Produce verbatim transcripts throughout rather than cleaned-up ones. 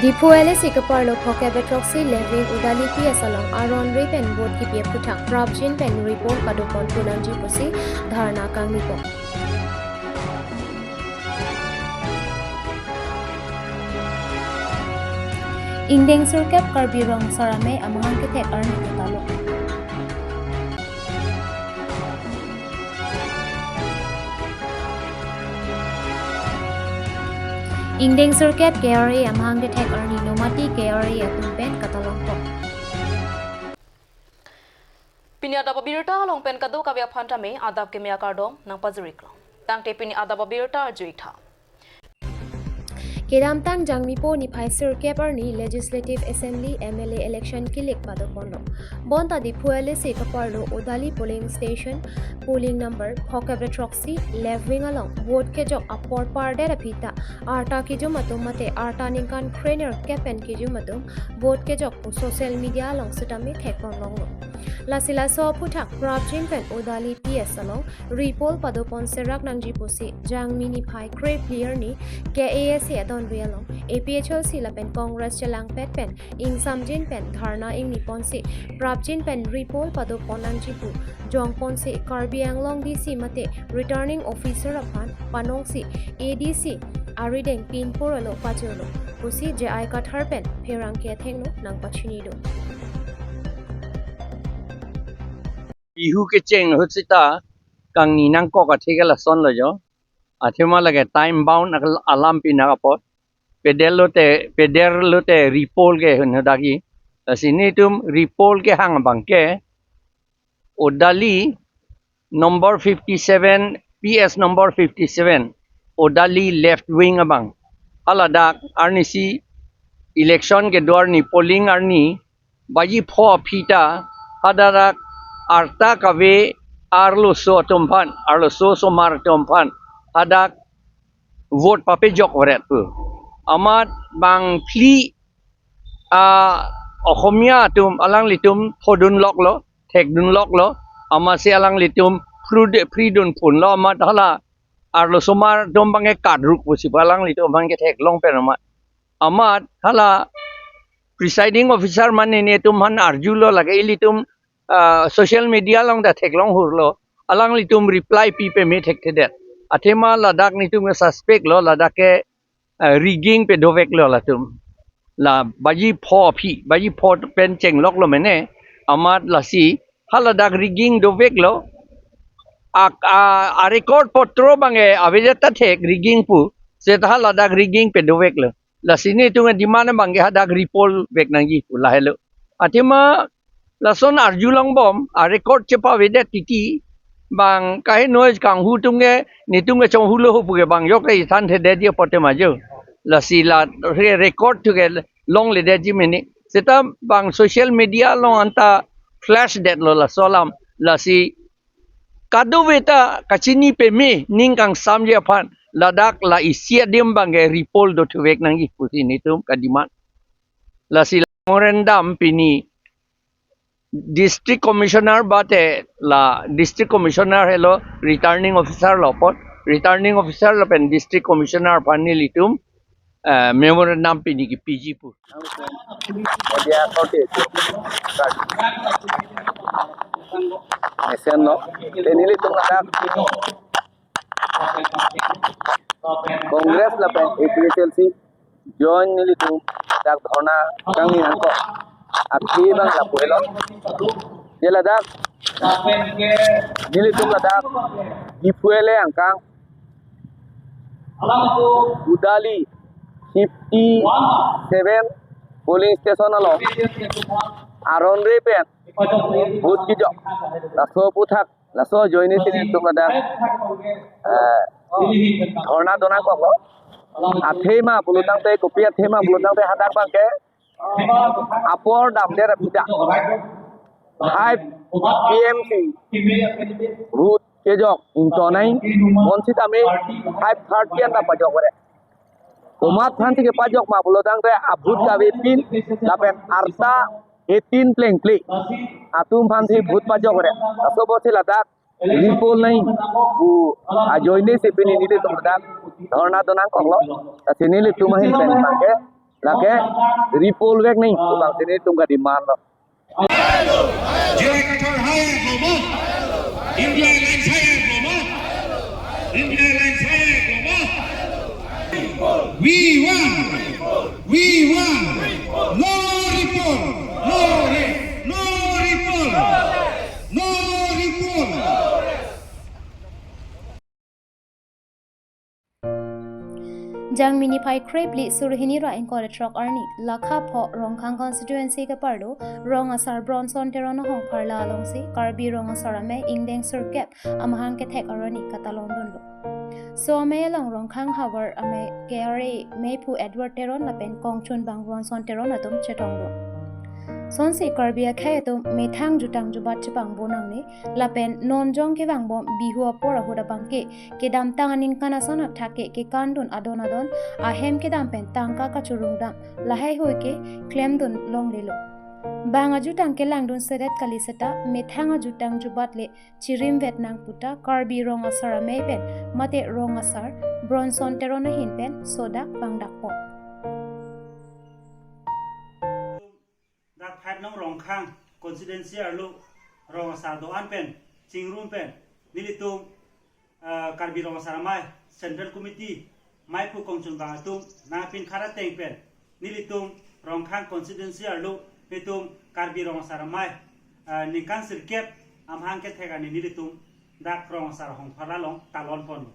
Diphu L A C kaparlo phokep ra throksi Left Wing Udali P S along aron re pen vote kipi aphuthak prapjin pen repoll padopon punangji pusi dharna kangni pon. Ingdeng sirkep Karbi Rong Saramai amahang kethek arni katalo. Ingdeng sirkep K R A amahang kethek arni Nomati K R A atum pen katalongpo. Pini adap abirta along pen kadokave aphan tame adap keme akardom nangpajiriklo. Tangte pini adap abirta arjuik tha. Kedamtang Jangmipo niphai sirkep arni Legislative Assembly M L A election kilik padoponlo. Bonta Diphu L A C kaparlo Udali polling station, polling number phokep ra throksi Left Wing along vote kejok apor pardet aphi ta arta kijum atum mate arta ningkan krenerkep pen kijum atum vote kejok pu social media along sitame thekponlonglo. Lasi laso aphuthak prapjin pen Udali P S along repoll padopon serak nangji pusi Jangmi niphai krephli arni K A A C adonri along A P H L C lapen Congress chelangpet pen ingsamjin pen dharna ingni ponsi prapjin pen repoll padopon nangji pu jongponsi Karbi Anglong D C mate Returning Officer aphan panongsi A D C arideng pinpur alo pajirlo pusi J I Kathar pen pherangke athengno nangpachini do. Bihu kecheng ahut sita kangni nangkok athe ke lasonlo jo. Athema lake time bound akal alam pinak apot. Peder lote, peder lote repoll ke hun hodaki. Lasi nelitum repoll kehang abang ke Udali number fifty-seven, P S number fifty-seven, Udali Left Wing abang. Haladak arnisi election kedo arni polling arni baji pho aphi ta hadak arta kave arloso atum aphan, arloso osomar atum aphan hadak vote papejok varet pu. Amat bang phli, ah, Okhomia atum alanglitum phodunloklo, thekdunloklo, amatsi alanglitum phrude-, phridunphunlo, amat hala arloso osomar atum abang ke kadruk pusi pu alanglitum abang ke theklong pen amat. Amat hala presiding officer mane netum aphan arjulo lake ilitum, ah, social media along ta theklong hurlo. Alanglitum reply pi peme thekthedet. Athema ladak netum ke suspect lo, ladak ke, ah, rigging pedoveklo latum. La baji pho aphi, baji pho pen chengloklo mene. Amat lasi haladak rigging doveklo. A, a, a record potro abang ke avedet ta thek rigging pu. Seta haladak rigging pedoveklo. Lasi netum ke demand abang ke hadak repoll vek nangji pu lahelo. Athema lason arjulongbom, a record chepavedet titi, bang kaheno kanghu atum ke, netum ke chonghulo ho pu ke bang yok ke ithan thedetji apot tema jo. Lasi la re-, record atum ke longledetji mene. Seta bang social media along anta flash detlo laso alam. Lasi kadokave ta kachini peme ning kangsamji aphan ladak la isi adim abang ke repoll dothuvek nangji pusi netum kademand. Lasi memorandum pini District Commissioner bate la District Commissioner helo Returning Officer lo apot, Returning Officer lapen District Commissioner aphan nelitum, eh, memorandum pini kipiji pu. Media korte. Mesenlo. Te nelitum ladak Congress lapen A P H L C join nelitum dak dharna kangni nangkok. Akhei abang lapu helo. Te ladak nelitum ladak Diphu L A angkang Udali fifty seven polling station along aron re pen vote kejok. Laso aphuthak, laso ajoine si netum ladak, eh, dharna donangkoklo. Athema pulotangte, kopi athema pulotangte hadak abang ke apor damdet aphi ta five T M C vote kejok ingtonai, bonsitame five thirty an ta pajok varet. Komat aphansi kepajok ma pulotangte a vote kavepin lapen arta eighteen plengple atum aphansi vote pajok varet. Laso apotsi ladak repoll nangji pu ajoine si pini nelitum ladak dharna donangkoklo. Lasi nelitum ahin pen abang ke Lake repol vek nangji pu abang si nelitum kedemand lo. J I Kathar hai lo ma? India Alliance hai lo ma? India Alliance hai lo ma? We want, we want, no repol, no re, no repol, no repol. Jangmi niphai krephli suri hini ra ingkoi ra throk arni, lakha pho Rongkhang constituency keparlo, Rong Asar Bronson Teron ahong pharla alongsi Karbi Rong Asar Amei ingdeng sirkep amahang kethek arni katalon dunlo. So amei along Rongkhang havar amei K R A meiphu Edward Teron lapen kongchunbang Bronson Teron atum chetonglo. Sonsi Karbi akhei atum methang jutang jubat chepangbo nangne, lapen non jong kevangbom Bihu apor ahut abangke kedamtang aningkan ason athak ke kekandun adon adon ahem kedam pen tangka kachorungdam lahaihui ke klemdun longlelo. Bang ajutang kelangdun sedet kali seta methang ajutang jubat le chirimvet nang puta Karbi Rong Asar Amei pen mate Rong Asar Bronson Teron ahin pen sodak pangdakpo. Dak five nong Rongkhang constituency arlo Rong Asar do-an pen chingrum pen nelitum, eh, Karbi Rong Asar Amei Central Committee meiphu kongchunbang atum nangpinkhara ateng pen nelitum Rongkhang constituency arlo nelitum Karbi Rong Asar Amei, eh, ningkan sirkep amahang kethek arni nelitum dak Rong Asar ahong pharla along talon ponlo.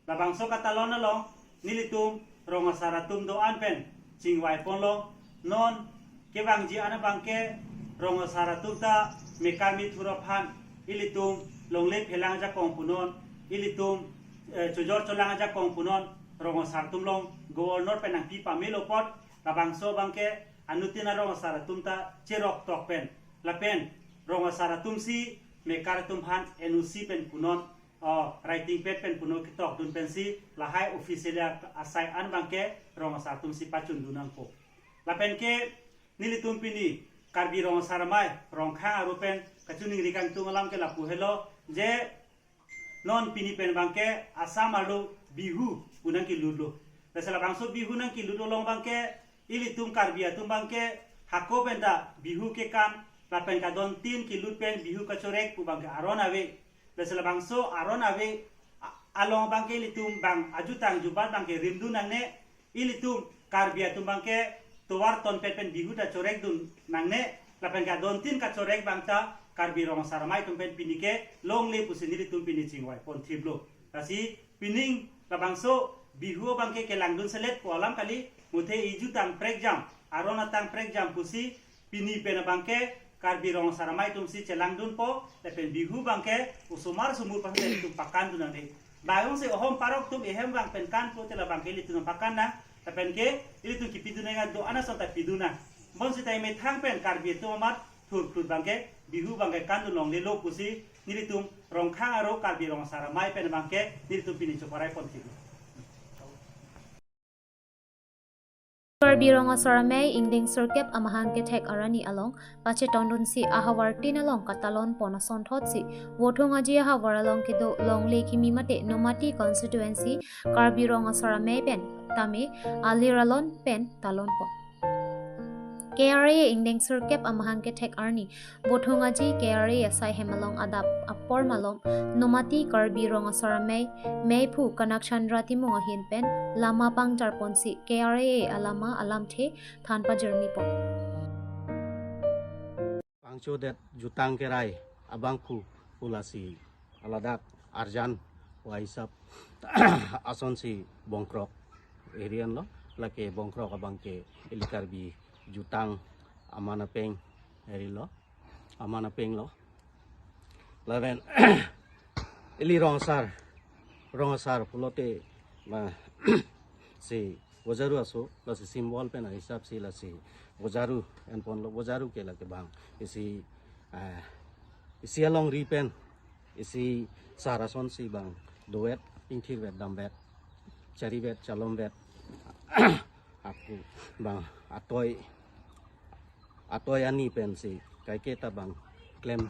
Labangso katalon along nelitum Rong Asar atum do-an pen chingvai ponlo. Non kevangji an abangke Rong Asar atum ta mekar mithur aphan ilitum longle phelang ajakong punon, ilitum, eh, chojor cholang ajakong punon, Rong Asar atum along governor pen nangpi pamelo apot, labangso abangke anuttin a-Rong Asar atum ta cherok tok pen, lapen Rong Asar atum si mekar atum aphan N O C pen punon, o, writing pad pen puno ketok dun pensi lahai official a-, asai an abangke Rong Asar atum si pachun dun nangpo. Lapen ke nelitum pini Karbi Rong Asar Amei Rongkhang aro pen kachiningri kangtung alam ke lapu helo, je non pini pen abangke Assam arlo Bihu pu nangkelutlo. Lasi labangso Bihu nangkelut along abangke ilitum Karbi atum abangke hako penta Bihu kekan, lapen kadontin kelut pen Bihu kachorek pu abangke aron ave. Lasi labangso aron ave a-, along abangke ilitum bang ajutang jubat abangke rimdun nangne, ilitum Karbi atum abangke tovar tonpet pen Bihu ta chorekdun nangne, lapen kadontin kachorek abang ta Karbi Rong Asar Amei atum pen pini ke longle pusi nelitum pini chingvai ponthiplo. Lasi pining labangso Bihu abangke kelangdun selet pu alam kali, muthe ijutang prekjam, aron atang prekjam pusi pini pen abangke Karbi Rong Asar Amei atum si chelangdunpo, lapen Bihu abangke osomar osomar pen ilitum pakandun nangne. Bayong si ohom parok atum ehem vang pen kanpo te labangke ilitum pakan nang, lapen ke ilitum kipidun nang do-an ason ta pidun nang. Bonsita methang pen Karbi atum amat thurkhrut abangke Bihu abangke kandun longlelo pusi nelitum Rongkhang aro Karbi Rong Asar Amei pen abangke nelitum pini chokorai ponthiplo. Karbi Rong Asar Amei ingdeng sirkep amahang kethek arni along pachetongdunsi ahavar tin along katalon pon asonthotsi Vothung Aji ahavar along kedo longle kimi mate Nomati constituency Karbi Rong Asar Amei pen tame alir alon pen talon pon. K R A ingdeng sirkep amahang kethek arni Vothung Aji K R A asai hem along adap apor malom Nomati Karbi Rong Asar Amei meiphu Kanak Chandra Timung ahin pen lama pangjar ponsi K R A alama alamthe than pajirmi pon. Pangchodet jutang kerai abangphu pu lasi aladak arjan wa hisap asonsi bongkrok area lo, lake bongkrok abangke ili Karbi jutang aman apeng area lo, aman apeng lo. Lapen ili Rong Asar, Rong Asar pulote ma si Bojaru aso, lasi symbol pen ahisap si lasi Bojaru enponlo, Bojaru ke lake bang isi, ah, isi alongri pen isi sar asonsi bang dovet, ingthirvet, damvet, charivet, chalomvet, aku bang atoi, atoi ani pensi kaiketa bang klem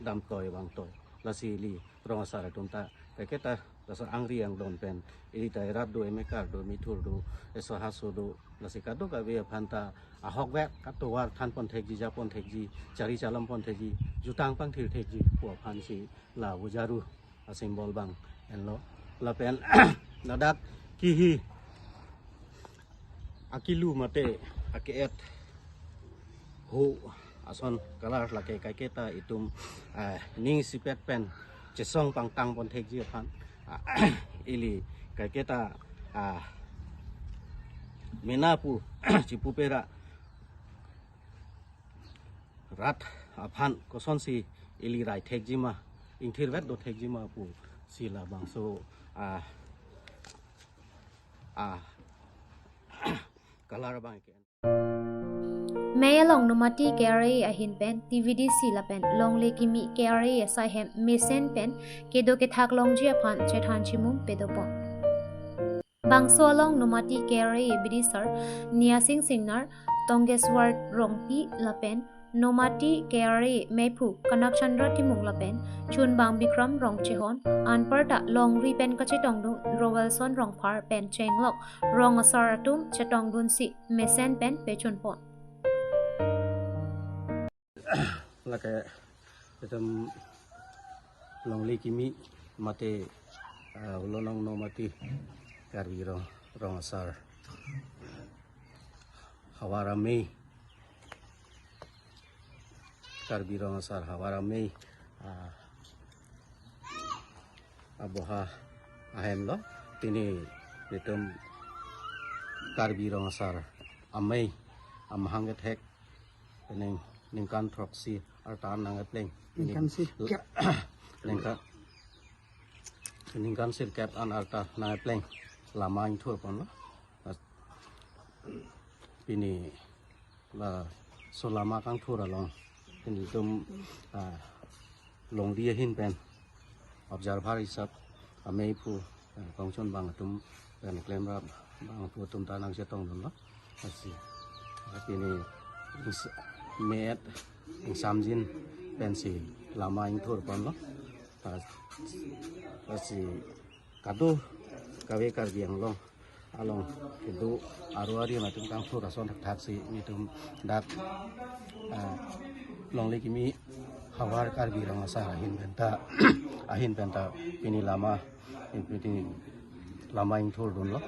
damtoi vangtoi. Lasi ili Rong Asar atum ta kaiketa Laso angri angdon pen, eri ta erat do, emekar do, mithur do, eso haso do, lasi kadokave aphan ta ahokvet katovar thanpon thekji, japon thekji, chari chalom pon thekji, jutang pangthir thekji pu aphan si la Vujaru a-symbol abang enlo. Lapen ladak kihi akilu mate ake-et ho ason kalar lake kaiketa itum, eh, ning isipet pen chesong pangtang pon thekji aphan, ah, ili kaiketa, ah, mena pu chipu pera rat aphan kosonsi ili rai thekji ma, ingthirvet do thekji ma pu si labangso, ah, ah, kalar abang ke. Mei along Nomati K R A ahin pen T V D C lapen longle kimi K R A asai hem mesen pen kedo kethak longji aphan chethan chimum pedopon. Bangso along Nomati K R A bidisar Niasing Singnar, Tongeswar Rongpi lapen Nomati K R A meiphu Kanak Chandra Timung lapen chunbang Bikram Rongchehon, anparta longri pen kachetongdun Roelson Rongphar pen chenglok rong asar atum chetongdunsi mesen pen pechunpon. Lake itum longle kimi mate, ah, Hulonang Nomati Karbi Rong, Rong Asar Havar Amei, Karbi Rong Asar Havar Amei, ah, aboha ahem lo. Pini itum Karbi Rong Asar Amei amahang kethek ning, ningkan throksi arta nangkepleng. Ningkan sirkep. Ningkan, ningkan sirkep an arta nangkepleng lama ingthur ponlo. Pini laso lama kangthur along pini itum, ah, longri ahin pen observer hisap ameiphu, eh, kongchunbang atum pen klemrap bangphu atum ta nangchetongdunlo. Lasi, ah, pini ins-, me-et ingsamjin pensi lama ingthur ponlo. Ah, lasi kadokave Karbi Anglong along kedo aru ari atum kangthur ason thakthaksi nelitum dak, ah, longle kimi Havar Karbi Rong Asar ahin penta, ahin penta pini lama, pini lama ingthurdunlo.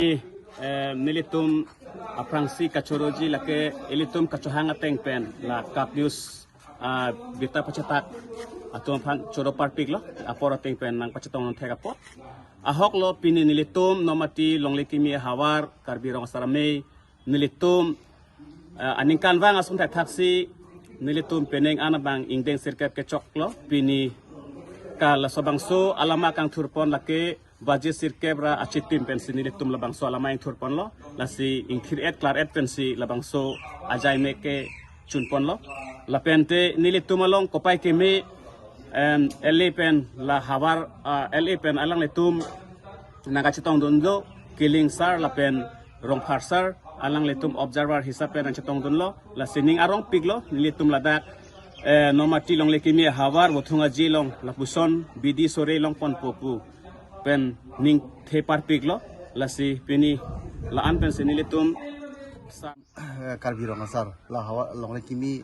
Eh, nelitum aphrangsi kachoroji lake ilitum kachohang ateng pen la Kap News, ah, birta pachetak atum aphan choro parpiklo, apor ateng pen nangpachetongdun thek apot. Ahoklo pini nelitum Nomati longle kimi havar Karbi Rong Asar Amei nelitum, ah, aningkanvang ason thakthaksi nelitum penang an abang ingdeng sirkep kechoklo. Pini ka laso bangso alama kangthur pon lake baje sirkep ra achitim pensi nelitum labangso alama ingthur ponlo. Lasi ingthir-et klar-et pensi labangso ajai me kechun ponlo. Lapente nelitum along kopai keme, em, L A pen la havar, ah, L A pen alanglitum nangkachetongdunlo, Killing sir lapen Rongphar sir, alanglitum observer hisap pen nangchetongdunlo. Lasi ning arongpiklo nelitum ladak, eh, Nomati longle kimi havar Vothung Aji along lapuson bidi sore longponpo pu pen ning the parpiklo. Lasi pini la-an pensi nelitum sa- Eh, Karbi Rong Asar la havar, longle kimi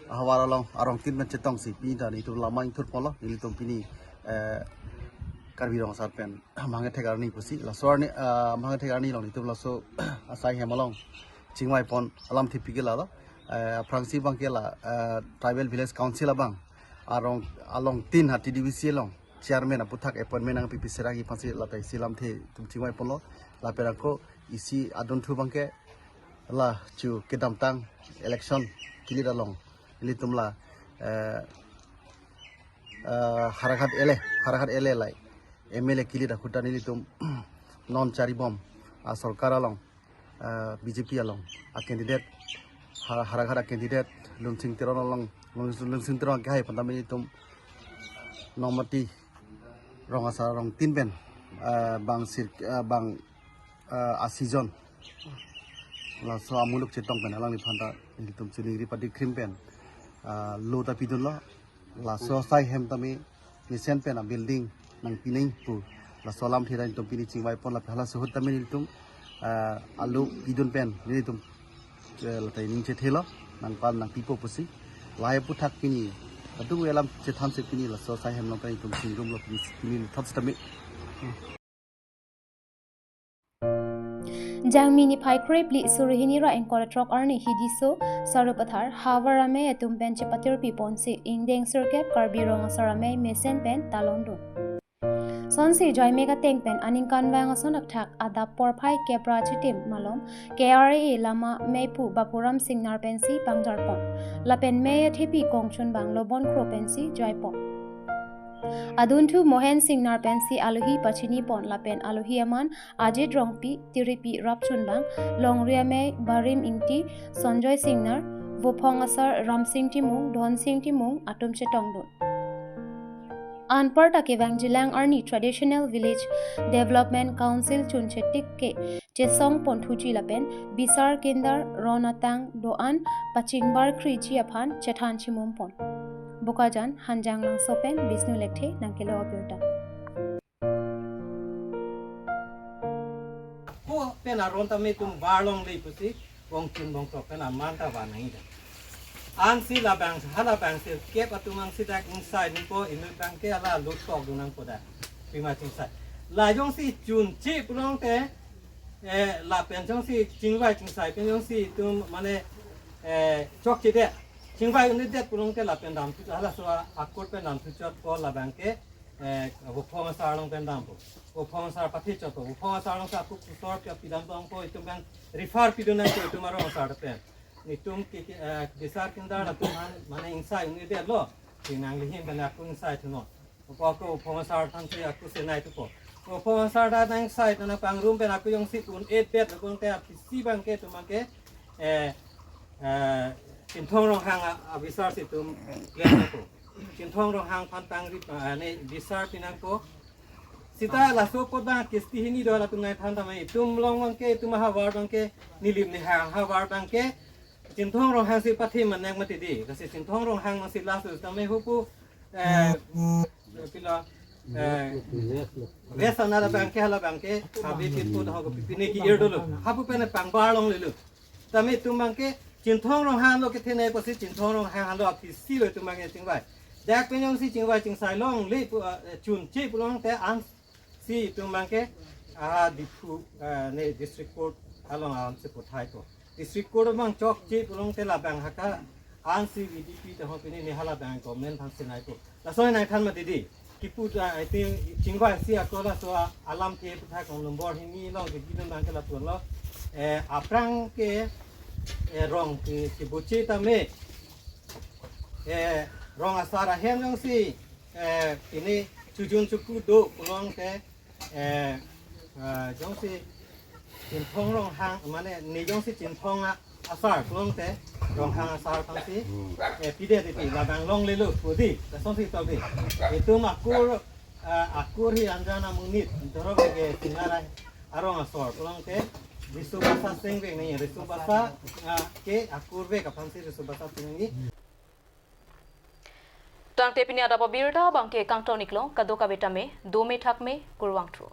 havar along arongtin pen chetongsi pini ta nelitum lama ingthur ponlo. Nelitum pini, eh, Karbi Rong Asar pen amahang kethek arni pusi, laso arni, ah, amahang kethek arni along nelitum laso asai hem along chingvai pon alam thipik ke lalo. Eh, aphrangsi abang ke la, eh, Tribal Village Council abang arong alongtin ha T D V C along chairman aphuthak appointment nangpipi sera aphansi lata isi lamthe itum chingvai ponlo. Lapen ako isi adunthu abang ke la chu kedamtang election kilir along nelitum la, eh, eh, Howraghat L A, Howraghat L A lai M L A kilir ahut ta nelitum non charibom asorkar along, eh, B J P along a candidate, Har-, Howraghat a candidate Lunsing Teron along, Lun-, Lunsing Teron kehai panta nelitum Nomati Rong Asar arongtin pen, eh, bang sir, eh, bang, eh, a-season laso amuluk chetong pen alangliphan ta nelitum chuningri padi krim pen, ah, lo ta pidunlo. Laso asai hem tame mesen pen a building nangpi nangji pu laso alamthe ta nelitum pini chingvaipon, lapen hala suhut tame nelitum, ah, alo pidun pen nelitum, eh, la ta ning chethelo, nangpal nangpipo pusi. Lahai aphuthak pini kadokave alam chethansi pini laso asai hem along pen nelitum chingrum lo pini, pini thap sitame. Jangmi niphai krephli suri hini ra ingkoi ra throk arni Hidiso Sarupathar Havar Amei atum pen chepatirpi ponsi ingdeng sirkep Karbi Rong Asar Amei mesen pen talongdun. Sonsi joimek ateng pen aningkanvang ason athak adap porphai kep ra chitim malom K R A A lama meipu Bapuram Singnar pensi pangjarpon. Lapen mei athepi kongchunbang Lobon Kro pensi joipon. Adunthu Mohen Singnar pensi alohi pachinipon lapen alohi aman Ajit Rongpi, tiripi rapchunbang Longri Amei, Barim Ingti, Sonjoy Singnar, Vophong Asar Ramsing Timung, Dhonsing Timung atum chetongdun. Anparta kevang jilang arni Traditional Village Development Council chunchetik ke chesongpon thuji lapen bisar kindar ron atang do-an pachingbarkriji aphan chethan chimumpon. Bokajan, Hanjang Langso pen Bisnu Lekthe nangkelo abirta. Ko pen aron tame itum varlongle pusi bongchun bongtok pen aman ta van nangji. Ansi labang, halabang sirkep atum angsi dak ingsai ningko inut abangke hala lut tok dun nangpo dak. Pima chingsai. La jongsi chunche pulote, eh, lapen jongsi chingvai chingsai pen jongsi itum mane, eh, chokchedet. Chingvai un-edet pulote lapen damthu, halaso akur pen damthu chotpo labangke, eh, Vophong Asar along pen dampo. Vophong Asar pathe chotpo. Vophong Asar alongsi aku kusor pia pidam tongpo, itum pen refer pidun nangpo itum arong asar pen. Nelitum ke, ke, eh, bisar kindar atum aphan mane ingsai un-edetlo. Chinang lihim pen aku ingsai thunon. Opo ako Vophong Asar aphansi aku senai thupo. Vophong Asar ta nang ingsai ta nangpangrum pen aku jongsi un-edet lo pulote aphisi abangke itum abangke, eh, eh, Chinthong Ronghang a-, abisar si itum klem nangpo. Chinthong Ronghang aphan tangri pa, ah, ne bisar pi nangpo. Seta laso apot abang kisti hini do latum nangthan tame itum along abangke, itum ahavar abangke, nilim nihang ahavar abangke Chinthong Ronghang si pathe manek mati di. Lasi Chinthong Ronghang si laso tame hupu, eh, pilo, eh, ves anara abangke, halabangke, abi pinpo ho ko pine ki-ir dolo. Hapu pen pangvarlonglelo. Tame itum abangke Chinthong Ronghang lo kethenei pusi Chinthong Ronghang lo aphisi lo itum abangke chingvai. Dak pen jongsi chingvai chingsai longle pu, eh, chunche pulote ansi itum abangke, ah, Diphu, eh, ne district court along ansi puthaipo. District court abang chokche pulote labang haka ansi V D P ta ho pini ne halabang government aphan senaipo. Laso nangthan mati di. Kipu ta, I think, chingvaisi ako laso a-, alamthe puthak kong nombor hini along ke gidon abangke lapu lo. Eh, aphrang ke, eh, rong ke, ke boche tame, eh, rong asar ahem jongsi, eh, pini chujun chuku do pulote, eh, eh, jongsi Chinthong Ronghang, mane ne jongsi Chinthong a-, Asar pulote, Ronghang Asar aphansi, eh, pidet titi labang longlelo pu di, lasonsi to di. Itum akur, eh, akur hi anjan amonit, dorok ke Singnar arong asor pulote, Riso Basa sengvek nangji, Riso Basa, eh, ke akur vek aphansi Riso Basa sengji. Tangte pini adap abirta abangke kangton-iklo, kadokave tame dome thakme, kurvangthu.